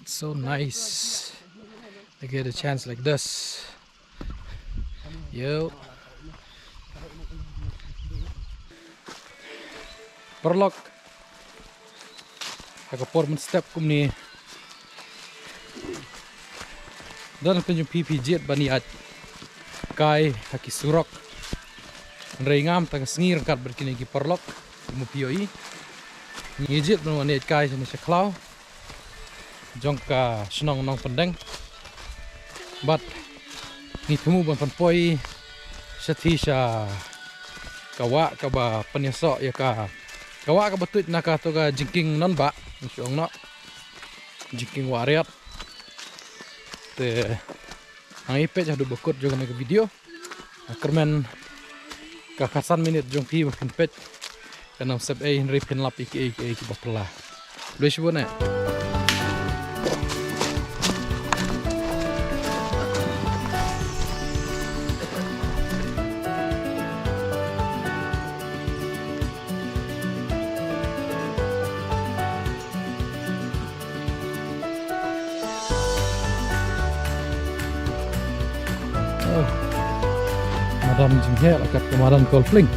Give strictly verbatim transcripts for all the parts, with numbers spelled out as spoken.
It's so nice to get a chance like this. Yo. Paralok. Ha ka por mynstep kumne. Don ka jong phi phi jied ban ïaid kai ha ki surok. Hynrei ngam tang ka sngi ryngkat bad kine ki paralok. Kumba phi ïohi. Ngi jied ban wan ïaid kai shane sha khlaw jong ka shnong Nongpyndeng. Bad ngi thmu ban pynpoi shathie sha ka wah kaba pynïasoh ïa ka, ka wah kaba tuid na kato ka jingkieng nongbah, ngi shu ong noh. Jingkieng wah riat. Te hangne peit haduh ba kut jong kane ka video. Kyrmen ka khatsan minit jong phi ba phin peit. Kan ym sep ei hynrei phin lap ïa kiei kiei kiba phylla. Khublei shibun eh. Oh. Madan jingheh la kat ka madan Kolfling.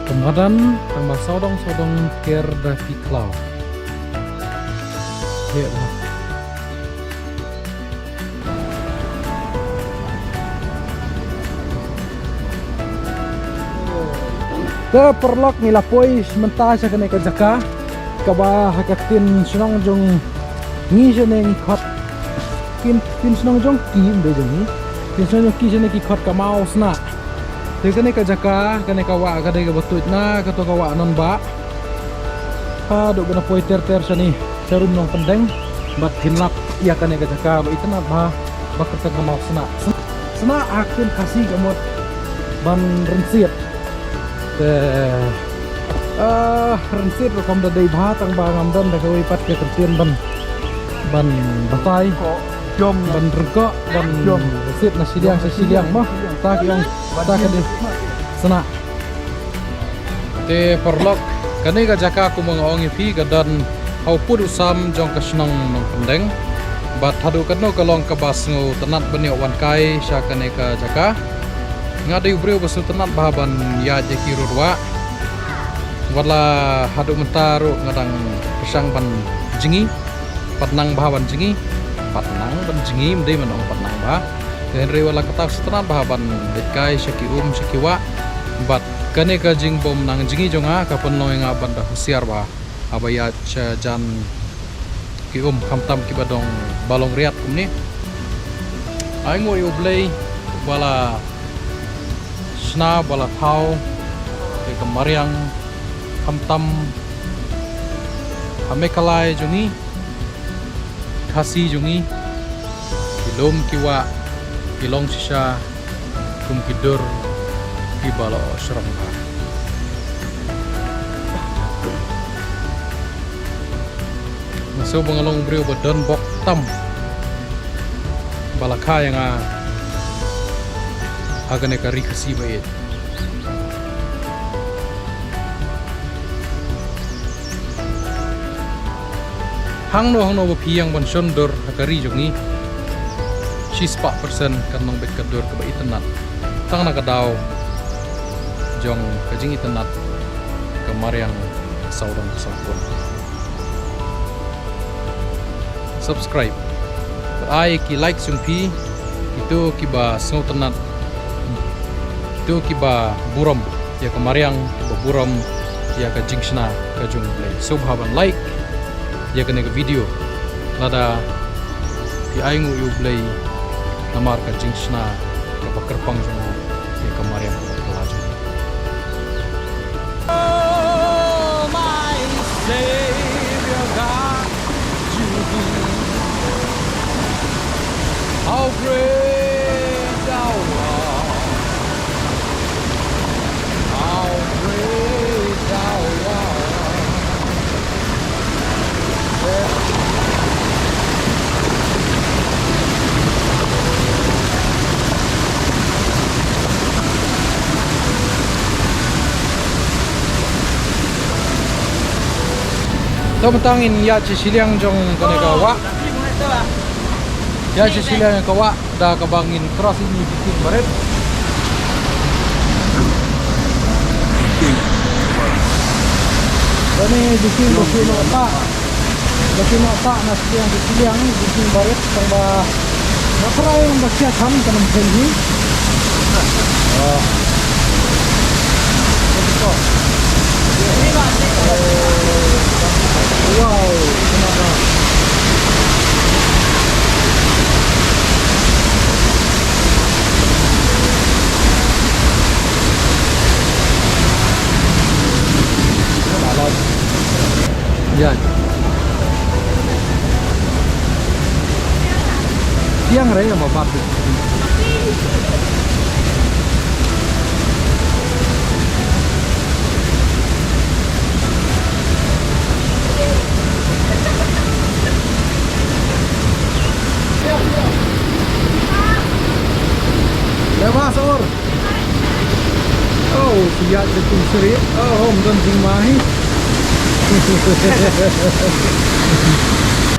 Ka madan tang ba sawdong sawdong ker da ki khlaw. Heh la. Te paralok ngi la poi mynta sha kane ka jaka kaba ha ka ktien shnong jong ngi shane ngi khot. Ktien, ktien shnong jong ki ym dei jong ngi. Ktien shnong jong ki shane ki khot ka Mawsnah. Te kane ka jaka, kane ka wah ka dei kaba tuid na kato ka wah nongbah. Haduh ba na poi ter ter shane sha rum Nongpyndeng. Bad phin lap ïa kane ka jaka ba itynnad bha ba kyrteng ka Mawsnah. Snah ha ktien Khasi ka mut ban rynsied. Te, ah, rynsied ruh kam da dei bha tang ba ngam don da kawei pat ka kyntien ban, ban batai. Ban ryngkoh, ban rynsied na shiliang sha shiliang mo. Ta ki ong, ta ka dei snah. Te paralok, kane ka jaka kumba nga ong ïa phi ka don ha u pud u sam jong ka shnong Nongpyndeng. Bad haduh katno ka long kaba sngewtynnat ban ïoh wan kai sha kane ka jaka. Nga dei u briew ba sngewtynnat bha ban ïaid ïa ki rud wah. Wat la haduh mynta ruh nga dang pyrshang ban jngi. Pat nang bha ban jngi. Pat nang ban jngi, ym dei ban ong pat nang bha. Te hynrei wat la katta sngewtynnat bha ban leit kai sha ki um sha ki wah. Bad kane ka jingbym nang jngi jong nga ka pynlong ïa nga ban da husiar bha haba ïaid sha jan ki um khamtam kiba dang ba long riat kumne. Ai nguh ïa U Blei ba la shna ba la thaw ïa ka mariang khamtam ha Meghalaya jong ngi. Khasi jong ngi, ki lum ki wah ki long shisha kum ki dur kiba la shrong bha. Nga sngew ba nga long u briew ba don bok tam ba la kha ïa nga ha kane ka ri Khasi ba ïeit. Hangno hangno ba phi ïeng ban shon dur ha ka ri jong ngi, shispah persen kan long beit ka dur kaba itynnad tang na ka daw jong ka jingitynnad ka mariang sawdong sawkun. Subscribe. Ai ki like jong phi, kito kiba sngewtynnad, kito kiba burom ïa ka mariang, kiba burom ïa ka jingshna ka jong U Blei. Sngewbha ban like ïa kane ka video lada phi ai nguh ïa U Blei namar ka jingshna kaba kyrpang jong u ïa ka mariang kaba phylla jong u. Oh, my Savior God, you be. How great thou art. How great thou art. To mynta ngin ïaid sha shiliang jong kane ka wah. Ïaid sha shiliang ka wah da kaba ngin cross ïa ine i Biting Barit. Kane i Biting ba shu noh tah. Ba shu noh tah na shiliang, sha shiliang Biting Barit tang ba nga try ba khia kham ka nang phen hi. Ah. Wow, kena dah. Kena dah. Ïa. Tiang re ma bat. Lewa sor. Oh, siat de tu seri. Oh, hom don jingmai.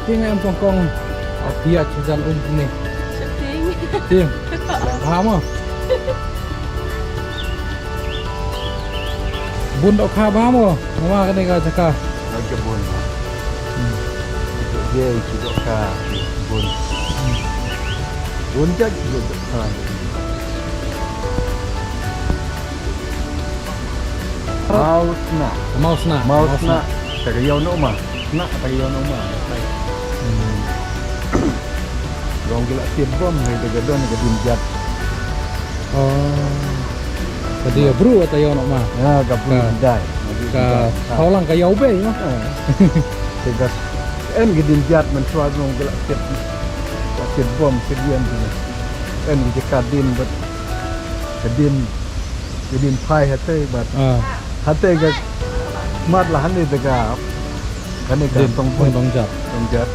Ting em kong kong. Apiat sijan um ni. Ting. Bha mo. Bun dohkha bha mo. Mama kane ka jaka. Ka bun. Hmm. Ye ki dohkha bun. Bun jait ki dohkha. Maw sna. Maw sna. Maw sna. Ta ka ïaw noh ma. Sna ta ka ïaw noh ma. Hmm. Long ki la tip bom hai ta ka don ka dim jat. Oh. Ka dei bru ta ïaw noh ma. Ya, ka bru dai. Ka hawlang ka ïaw bei ma. Te ka en ka dim jat man swa long ka la tip. Ka tip bom ka dien. En ka din bat. Ka din, ka din phai hate bad. Ah. Hate ka mat la hane te ka, hane ka din tong phai. Tong jat. Tong jat.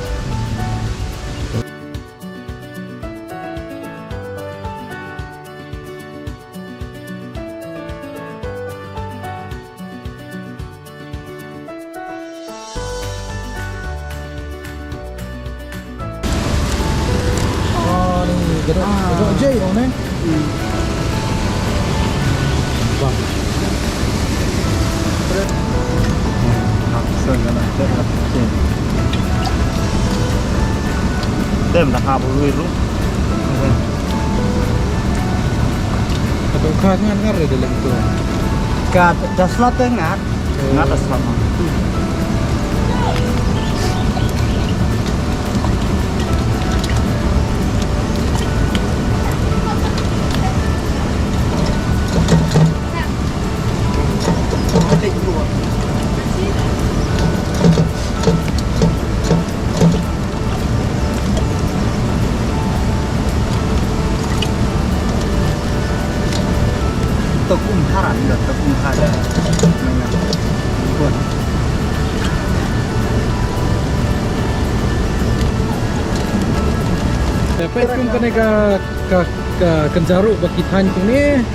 Ah, ni, gadot, gadot je, oh, ni. Hmm. Bang. Tem dah hap lui lu. Ka dohkha ngat ngat re da lem tu. Ka da slot te ngat. Ngat da slot. Tok um haran da, tok um haran. Nang, nang. Buat. Te peit kum kane ka, ka, ka kynja ruh ba ki thaiñ kumne.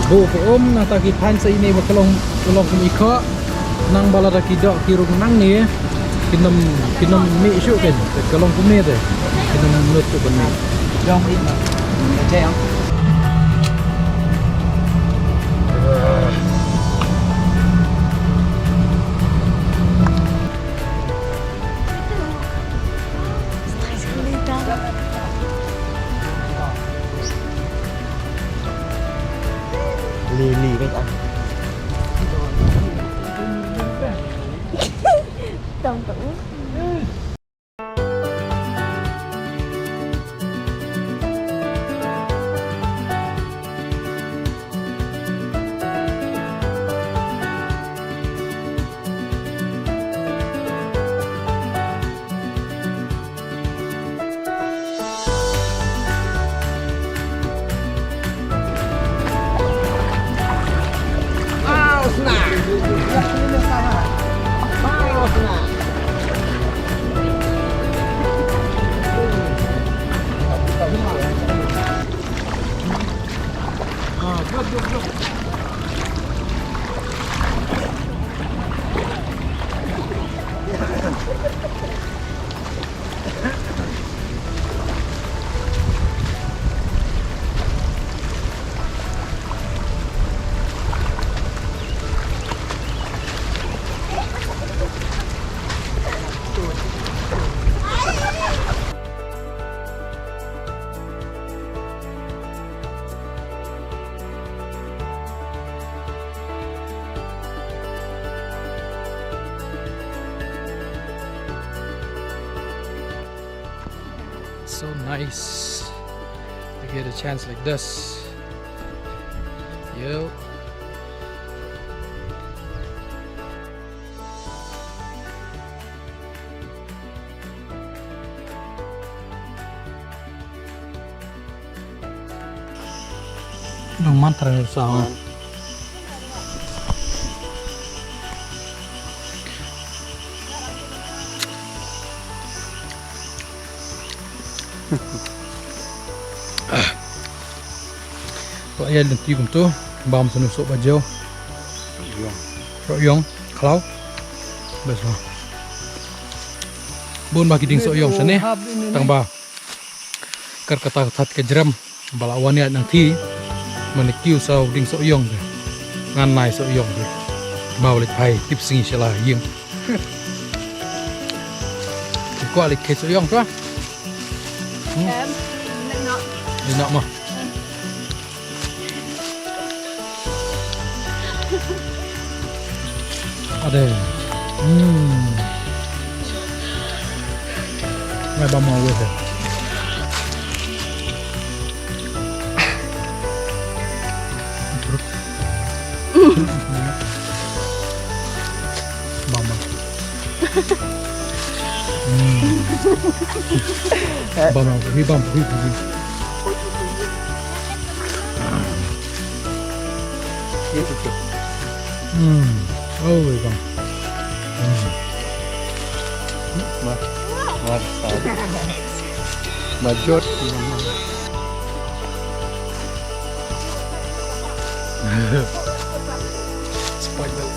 Buh ka um nangta ki thaiñ sa ine ba ka long, ka long kum i khoh. Nang ba lada ki doh ki rung nangne, kin ym, kin ym mih shuh kein, ka long kumne te. Kin ym nud shuh ban mih. Jong i ma. Jai ang. Li, li, wait, ah. Tong tong. So nice to get a chance like this. Yo. Nang mantra sa. Ba ïa lynti kumto, bam snu soh ba jew. Ïong. Roh ïong, khlaw. Bes ba. Bun ba ki dieng soh ïong shane. Tang ba. Kar kata ka that ka jrem. Ba la wan ïa nang thi. Mane kiew sa u dieng soh ïong te. Ngan nai soh ïong te. Ba u leit phai tip sngi sha la ïing. Ki kwah leit kheit soh ïong tu ah. Hmm. Em, leit noh. Leit noh ma. Ade. Hmm. Ngai ba ma wei he. Ba ma. Hmm. Ba ma, hi ba ma, hi, hi. Hmm. Oh, wei bang. Hmm. Ma, ma, ma. Ma jot. Spoil milk.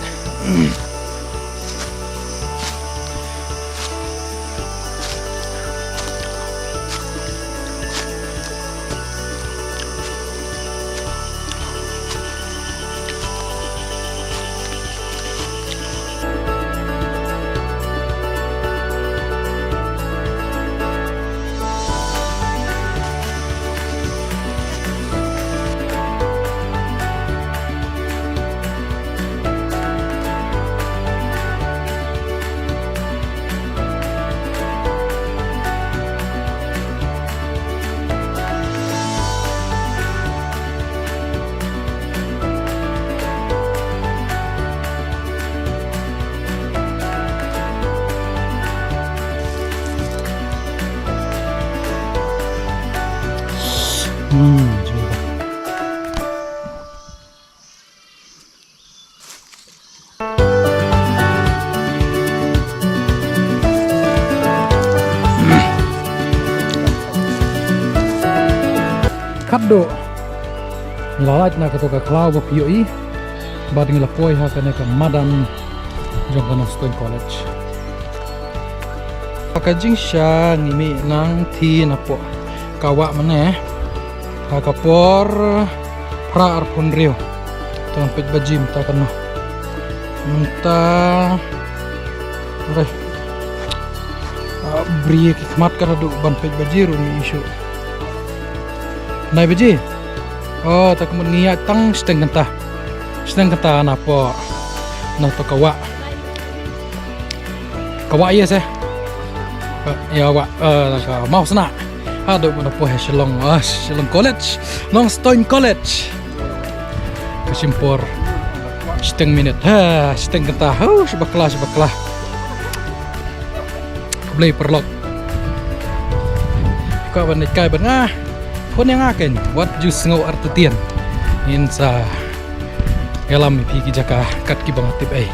Hmm, jubah. Khadduh ngi la lait na kato ka khlaw ba phi ïohi. Bad ngi la poi ha kane ka madan jong ka Nongstoiñ College. Ha ka jingshisha ngi mih nang thi napoh ka wah mane ha ka por phra arphew hynriew. Tang peit ba jim ta kano mynta. Re. Ah, bri ki khmat ka haduh ban peit baje ruh ngi issue. Nai baje. Oh, tak mut ngi ïa tang shiteng kynta. Shiteng kynta napoh. Na to ka wah. Ka wah ïa se. Ka, ïa wah, eh, ka Mawsynah. Haduh ban poi ha Shillong, ah, Shillong College. Nongstoiñ College. Ka shim por shiteng minit. Ha, shiteng kynta. Hau, shibakla, shibakla. Khublei paralok. Ka ban kai ban nga. Phone ïa nga ken. Wat ju sngew artatien. Ngin sa ïalam ïa phi ki jaka kat kiba nga tip ei.